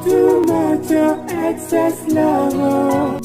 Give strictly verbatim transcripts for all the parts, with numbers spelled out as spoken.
Too much of excess love.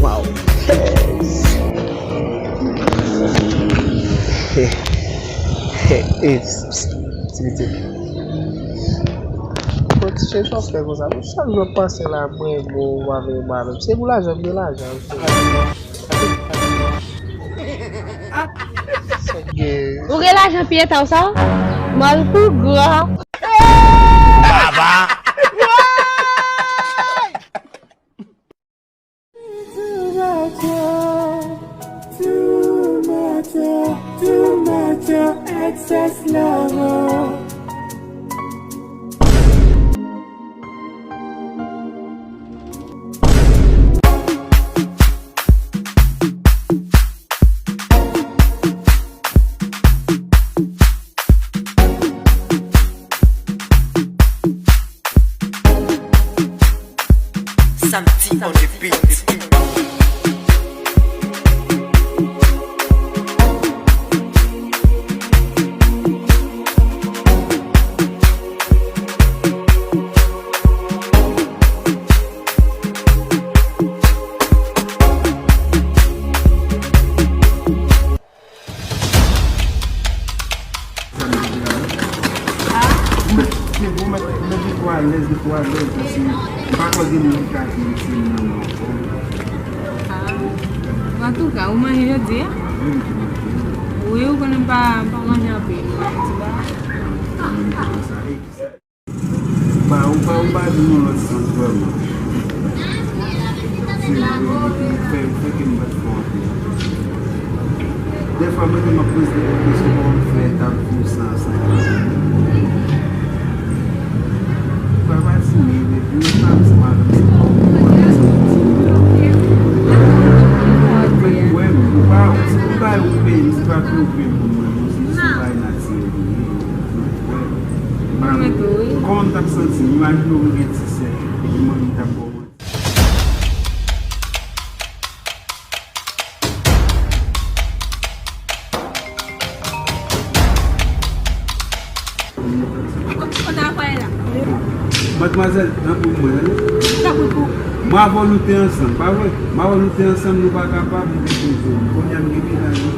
Wow. Hey. Hey, hey, psst, psst, ti pitit. Bon, ti chèch w ap fè konsa. Mwen chak jou ap pase la, mwen bon, ou pa vle ba menm. Se pou lajan, m gen lajan. Ou gen lajan pye ta w sa? Mal pou gra. Baba. Too much, too much, too much excess love. Santi on the beat. Ou mèt, ou mèt, ou mèt depi w alèz, depi w alèz, paske m pa kwè gen moun ki ka di m se non ankò. Ah. Antouka, ou manje jodi a? Wi, m te manje. Wi, ou konnen m pa, m pa manje anpil. Ti ba. Ba, ou pa, ou pa di nou lòt sans vrèman. Se, fè, fè ke m pa t fè anpil. Dèfwa, mwen, m ap poze kesyon, kòman m fè t ap viv san, san. Pa, pa timid, epi ou pa ansanm avè m, se kòman ou fè santi. Fèk wè m, ou pa, ou pa okipe m, se pa preokipe m pou mwen, non, se jis yon bagay natirèl li ye. Mwen tou, wi. Kòman m t ap santi m? Imajine w gen ti sè, epi manmi t ap ba w manti. Madmwazèl, tanpri mwen, tande. Tanpri pou. Mwen avè w nou te ansanm, pa vre? Mwen avè w nou te ansanm, nou pa kapab, nou te koze. Kounye a m gen mennaj, wi.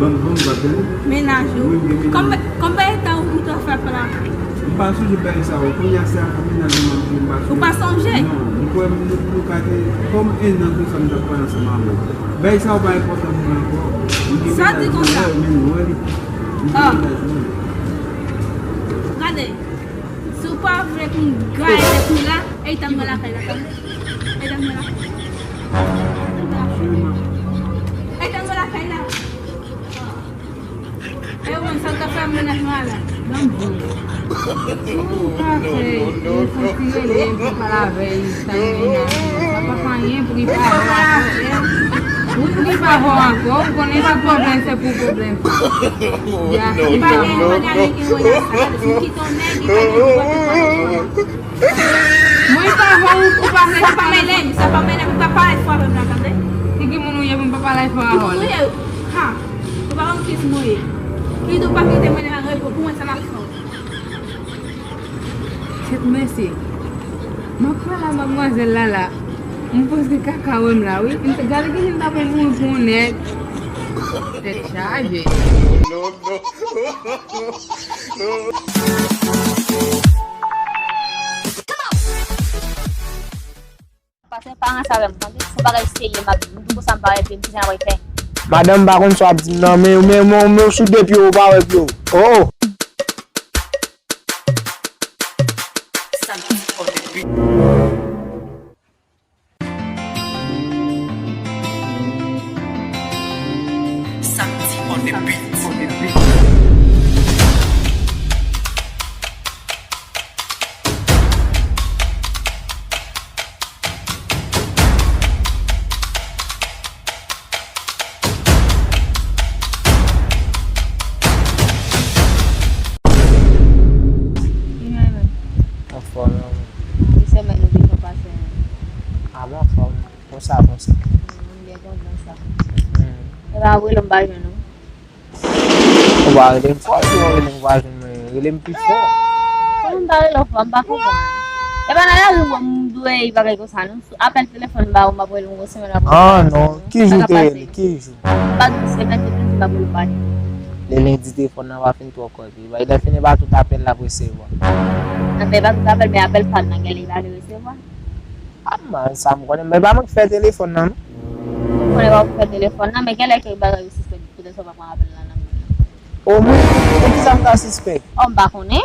Ban m, ban m bat, tande. Mennaj ou? Wi, m gen mennaj. Kòm, kòm bagay tan ou te fè la? M pa sonje bagay sa yo. Kounye a se afè mennaj mwen m ap di m pa sonje. Ou pa sonje? Non, m kwè m, nou, nou ka te, kòm en an konsa m t ap pale ansanm avè w. Bagay sa yo pa enpòtan pou mwen ankò. M gen mennaj mwen, men nou wè li. M gen mennaj mwen. Gade, si w pa vle pou m gaye tèt mwen la, e tann mwen lakay la, tann. E tann mwen la. E tann mwen lakay la. E ou menm, sa w t ap fè mennaj mwen la? Ban m di w. Si w pa fè, e santi rele, pou pale avè l, sa l gen la, sa p ap anyen pou li pa vè w ankò. Wi, pou li pa vè w ankò, ou konnen pa pwoblèm, se pou pwoblèm. Ya, li pa gen, pa gen anyen ki wè nan sa. Si m kite yon nèg, li pa gen dwa pou pale avè w ankò. Mwen pa vle ou, ou pa vle. Sa pa mele m, sa pa mele m, pa pale fò avè m la, tande? Se ki moun ou ye pou m pa pale fò avè w? Ki moun ou ye? Ha! Ou pa konn kiyès mwen ye. Kit ou pa kite mwen nan repo, pou mwen sa m ap fè w. Kèt mesye. M ap pale a madmwazèl la la. M panse kaka wè m la, wi. M te gade ki jan m ta pral mouri pou yon nèg. Tèt chaje. Pase pa ranse avè m, tande? Se yon bagay serye m ap di. M di konsa m pa wè pye m, kijan m ap fè? Madanm, m pa konn sa w ap di m nan, men, men, men, men w sou de pye w, ou pa wè pye w. Oh! Santi on the beat. Santi on the beat. Hmm. E pa vre, lè m pa jwenn ou. Ou pa rele m fò, si w rele m, ou pa jwenn mwen, rele m pi fò. Kòman m pa rele w fò, m pa konprann. E pa nan lari m dwe bagay konsa, non. Sou apèl telefòn m ba ou, m ap rele w yon semèn, m ap rele w. Ah, non. Ki jou te rele? Ki jou? M pa di semèn, depi m di m ap rele w, m pa di. Le lendi telefòn nan pa fin twò kòb. Li bay lè fini pa tout apèl l ap resevwa. Nan men pa tout apèl, men apèl pa l nan gen li pa vle resevwa. Ah, man, sa m konnen, men pa mwen ki fè telefòn nan, non. Ou konnen pa ou ki fè telefòn nan, men gen lè ke bagay yo sispèk, poutèt sa w pa pran apèl nan nan men. O mwen, e kisa m ta sispèk? O, m pa konnen.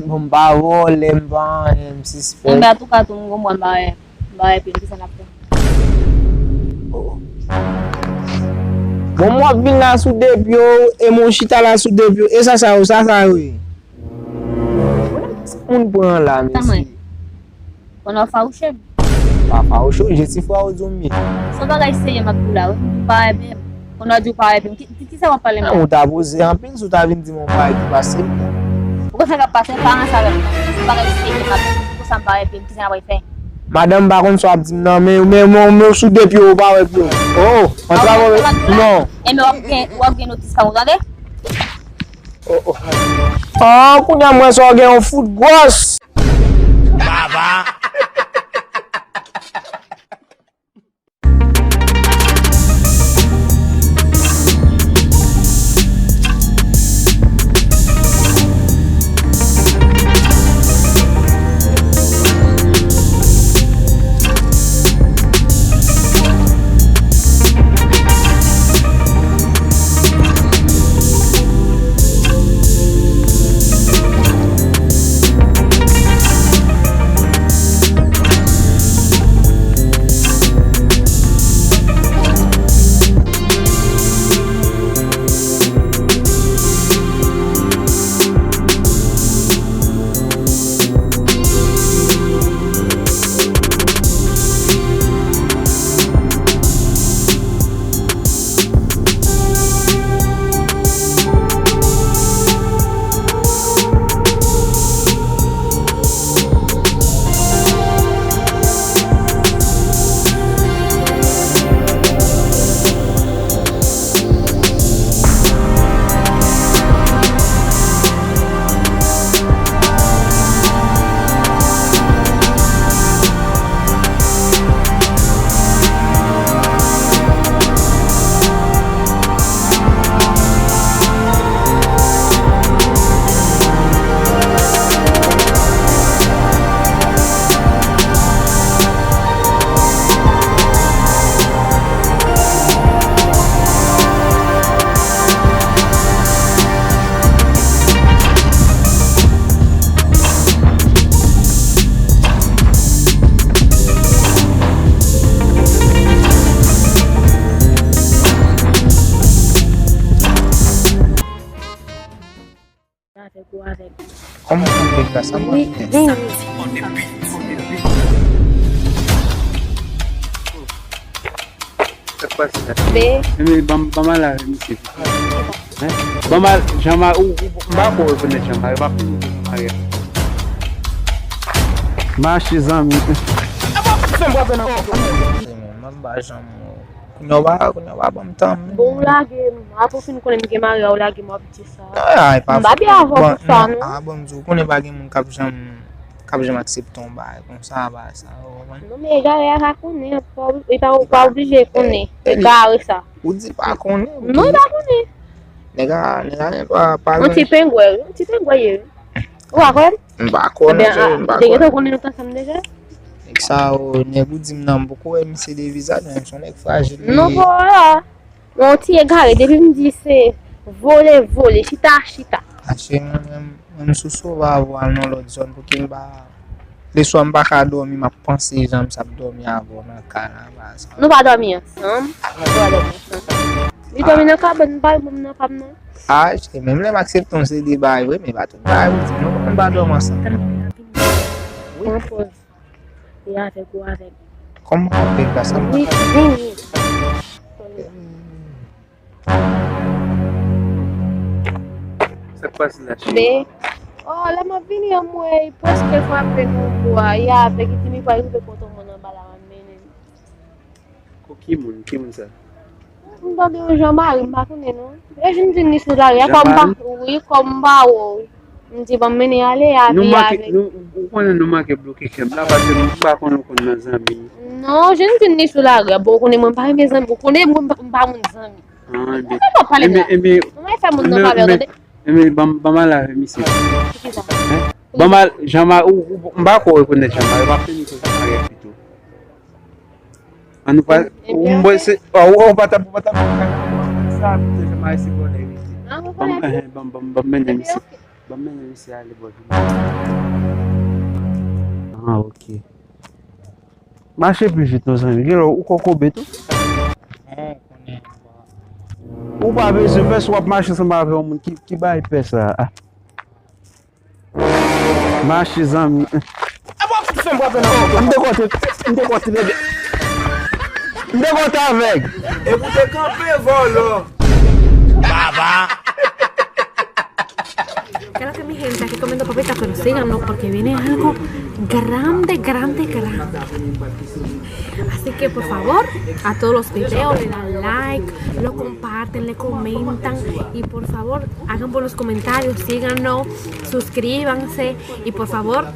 Bon, m pa vòlè, m pa anyen, m sispèk. Enben, antouka, tou m konprann, m pa wè, m pa wè pi, kisa n ap fè? Oh. Bon, m w ap vin la sou de pye w, e mwen chita la sou de pye w, e sa, sa yo, sa, sa yo ye? Moun pran la, mesye. Konnen w fawouche m. Pa fawouche w, je ti fwa ou di w m ye. Se yon bagay serye m ap di w la, wi. M pa wè byen. Konnen w di w pa wè byen. Ki, ki, kisa w ap pale m la? Ou ta poze anpil si w ta vin di m yon bagay ki pa serye. Ou konn sa k ap pase, pa ranse avè m non. Se yon bagay serye m ap di w. Konsa m pa wè byen. Kisa n ap fè? Madanm, m pa konn sa w ap di m nan, men, men, men, men sou de pye w pa wè byen. Oh, antre avè w. Non. Enben w ap gen, w ap gen notis pa m, ou tande? Oh, oh. Oh, kounye a m wè sa w gen yon fout gwòs. Baba. Avèk ou avèk. Kòman w ap fè sa? Mwen vini. Sa k pase la? Be. Enben, ban m, ban m al avè misye. Hein? Ban m al, Jean-Marie, ou, ou, m pa ko rekonèt Jean-Marie, pa fini Jean-Marie. Mache zanmi. Fè m frape nan. M ap ba janm. Kounye a w pa, kounye a w pa ban m tan menm. Bon, ou lage m. Apre w fin konnen m gen mari a, ou lage m, w ap di sa. Ay, pa m pa byen avè w pou sa, non. Ah, bon, m di w, ou konnen pa gen moun k ap janm, k ap janm aksepte yon bagay konsa, bagay sa, ou konprann? Non, men egare a ka konnen, pa obli-, e pa, ou pa oblije konnen. Egare sa. Ou di pa konnen, ok. Non, pa konnen. Nèg a, nèg a, pa, pa yon ti pengwè, wi. Yon ti pengwè ye, wi. Ou pa kwè m? M pa kwè w non, cheri, m pa kwè. Ebyen, ah, te gentan konnen nou t ansanm deja? Nèg sa yo, nèg ou di m nan, m poko wè misye de vizaj, men se yon nèg frajil li ye. Non, pa la. Yon ti egare, depi m di se vole, vole, chita, chita. A cheri, mwen, mwen, mwen, m sou sova avè w al nan lòt zòn, pouki m pa, leswa m pa ka dòmi, m ap panse jan m sa ap dòmi avè w nan kay la, bagay sa. Nou pa dòmi ansanm? Nou pa dòmi ansanm. Li dòmi nan kabann, m pa, m nan pa m nan. Ah, cheri, menm lè m aksepte yon seri de bagay vre, men pa tout bagay ou di m non, m pa dòmi ansanm. Wi. Pran pòz. E avèk ou avèk. Kòman w ap fè sa? Wi, vini. Sa k pase la, cheri? Be. Oh, lè m ap vini an, m wè, li prèske frape nan kou a. E avèk, li di m li pral rive kote mwen anba la, m ap mennen l. Kòman Ki moun? Ki moun sa? M tande yon Jean Marie, m pa konnen non. Yo jwenn di li sou lari a, kòm m pa, wi, kòm m pa wè w. M di, "Ban m mennen ale, a Nou vi manke, avèk." Nou, ou konnen nou manke bloke kè m la, paske nou pa konn ou konn nan zanmi. Non, jwenn di li sou lari a, bon, ou konnen mwen pa renmen zanmi, ou konnen mwen pa, m pa moun zanmi. Ah, ebyen, Ou pa pale ebyen, la. Ebyen, Mwen fè moun nan ebyen, favè, ebyen, tande. Ebyen, ban m, ban m al avè misye. Ki sa? Hein? Ban m al, Jean Marie, ou, ou, m pa ko rekonèt Jean Marie, m ap fini sou Jean Marie pito. An nou pa, ou mwen se, ou, ou pa t ap, ou pa t ap sa, pito Jean Marie se vòlè, wi. Ah, ou Ban m, rekonèt? Eh, ban m, ban m, ban m mennen misye. Ban m mennen misye ale bò vini. Ah, ok. Mache pi vit, non, zanmi. Genlè ou kokobe tou. Non, konnen. Ou pa bezwen pè, si w ap mache ansanm avè yon moun ki, ki bay pè sa a. Ah. Mache, zanmi. E bon, tout fè m frape nan moto. M te kontre, m te kontre, m te kontre avèg. E pou te kanpe, vòlò. Baba. Qué es lo que mi gente, aquí comiendo papitas, pero síganos porque viene algo grande, grande, grande. Así que por favor, a todos los videos le dan like, lo comparten, le comentan y por favor hagan buenos comentarios, síganos, suscríbanse y por favor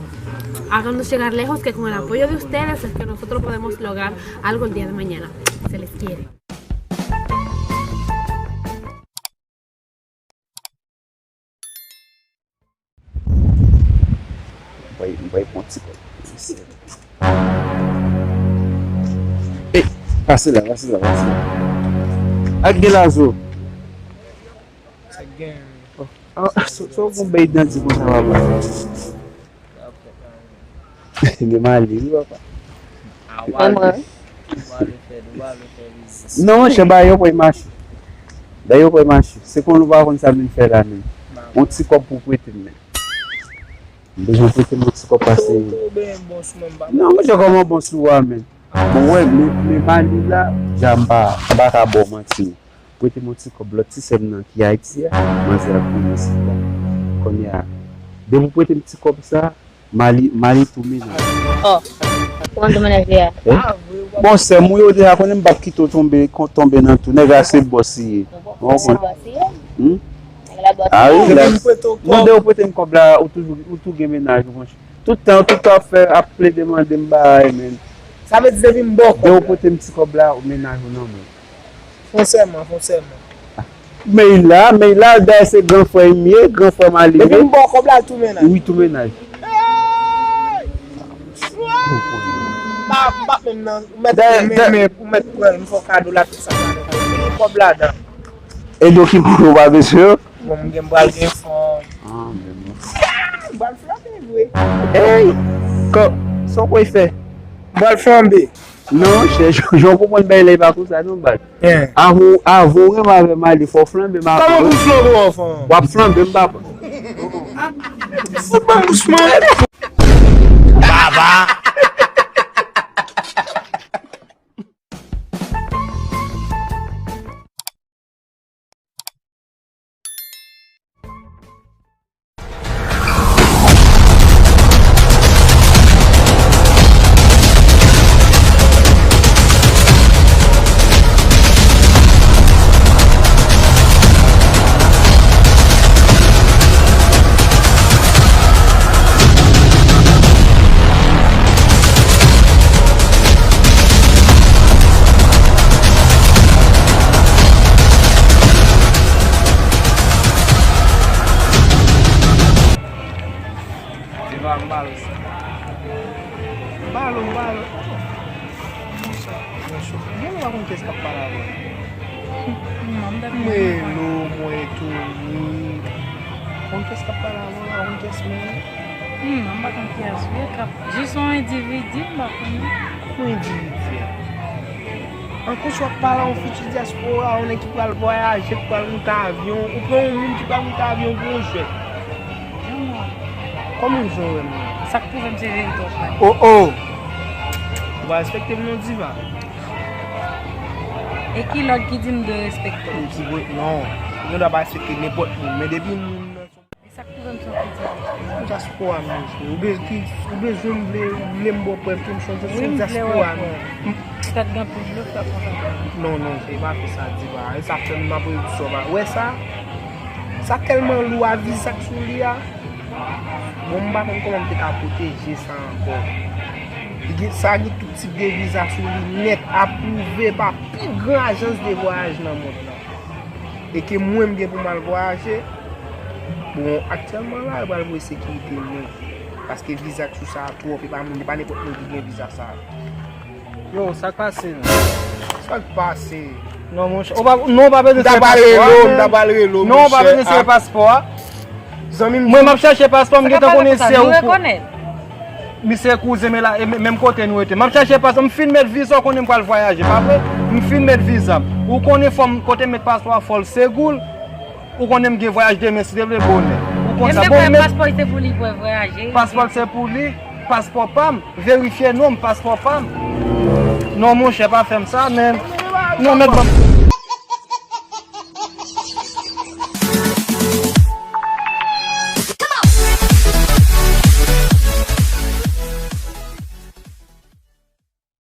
háganos llegar lejos, que con el apoyo de ustedes es que nosotros podemos lograr algo el día de mañana. Se les quiere. Mwen, mwen pran ti kòb. Ey, pase la, pase la, pase la. Ak gen lazo. Sa gen. Oh, ah, so, so gon bay dandi konsa, papa. Gen mali, wi, papa. Mwen, mwen. Non, monchè, ba yo pran mache. Ba yo pran mache. Se konn ou pa konn sa m vin fè la menm. Yon ti kòb pou prete m menm. M bezwen prete m yon ti kòb pase. Non, monchè, kòman bon sou a menm? Bon, wè, men, men mali la, ja m pa, m pa ka ba w manti. Prete m yon ti kòb lòt ti sè m nan ki Ayiti a, manzè ap tounen isit la. Kounye a, depi w prete m ti kòb sa, Mali, Mali tou menaj. Oh, kòman tou menaj li a? Eh? Bon, sè m wi, yo deja konnen m p ap kite w tonbe, kon tonbe nan tou. Nèg la se bòs li ye. Ou konprann? Hmm? Nèg la bòs li ye. Ah wi, la. Mande yo prete m kòb la, ou toujou, ou tou gen menaj ou, monchè. Tout tan, tout tan ap fè, ap plede mande m bagay, men. Sa vle di depi m ba w kòb la. Depi w pote m ti kòb la, ou menaj ou nan men. Fon sèman, fon sèman. Men la, men la, dayè se gran frè m ye, gran frè Mali m ye. Depi m ba w kòb la, tou menaj. Wi, tou menaj. Pa, pa menm nan, ou mèt, men, men, ou mèt pran, m fè w kado la, tout sa, sa, sa. Fini kòb ladan. E do ki pou ou pa bezwen yo? Bon, m gen, m pral gen fanm. Ah, men non. M pral flanbe vre. Ey! Kò, sa w kwè fè? M pral flanbe. Non, chè, jan w konprann bagay la, e pa konsa non, baz. Avan, avan w renmen avè Mali, fò w flanbe, m avan. Kòman pou m flanbe w anvan? W ap flanbe, m papa. Fout ban m bouch mwen. Baba. Di ba m ba l osi. M ba l, m ba l. Gen lè w pa konn kiyès k ap pale avè w. Melo, mwen, Tony. Konn kiyès k ap pale avè w la, konn kiyès menm. Hmm, m pa konn kiyès wi k ap, jis yon endividi, m pa konnen. Yon endividi a. An kou sou ap pale a yon fiti dyaspora, yon nèg ki pral vwayaje, ki pral moute avyon, ou pran yon moun ki pral moute avyon pou yon jwèt. Kòman w jwenn wè m nan? Sa k pwouve m se verite w pale. Oh, oh! Ou pa respekte m non, Diva. E ki lòd ki di m dwe respekte w? Ou ki dwe, non. Ou gen dwa pa respekte nenpòt moun, men depi moun nan E sa k pwouve m se yon fiti dyaspora. Dyaspora, mesye. Ou be-, ki, ou bezwen m vle, ou vle m ba w prèv ke m chanje sou dyaspora, non. Petèt gen anpil blofè konsa. Non, non, se pa fè sa, di pa. E sa fè m ap redi sou pa. Wè sa? Sa tèlman lou a viza k sou li a. Bon, m pa konn kòman m te ka pwoteje sa ankò. Li gen, sa gen tout tip de viza sou li nèt, apwouve pa pi gran ajans de vwayaj nan mond lan. E ke mwen m gen pou m al vwayaje, bon, aktyèlman la, yo pral voye sekirite mwen. Paske viza k sou sa a twòp, e pa moun, e pa nenpòt moun ki gen viza sa a. Yo, sa k pase menm? Sa k pase? Non, monchè. Ou pa, non, ou pa bezwen sere paspò a, menm. M ta pral rele w, m ta pral rele w, monchè. Non, ou pa bezwen sere paspò a. Zanmi m, mwen, m ap chache paspò, m gentan konnen se ou. Misye kouzen m la, e menm kote nou rete. M ap chache paspò, m fin met viza, ou konnen m pral vwayaje, pa vre? M fin met viza. Ou konnen fò m, kote m met paspò a, fò l segou l. Ou konnen m gen vwayaj demen, si Dye vle, bonè. Ou konn sa. Bon, men paspò se pou li pou vwayaje. Paspò se pou li, paspò pa m. Verifye non m, paspò pa m. Non, monchè, pa fè m sa, men. Non, mèt ban m.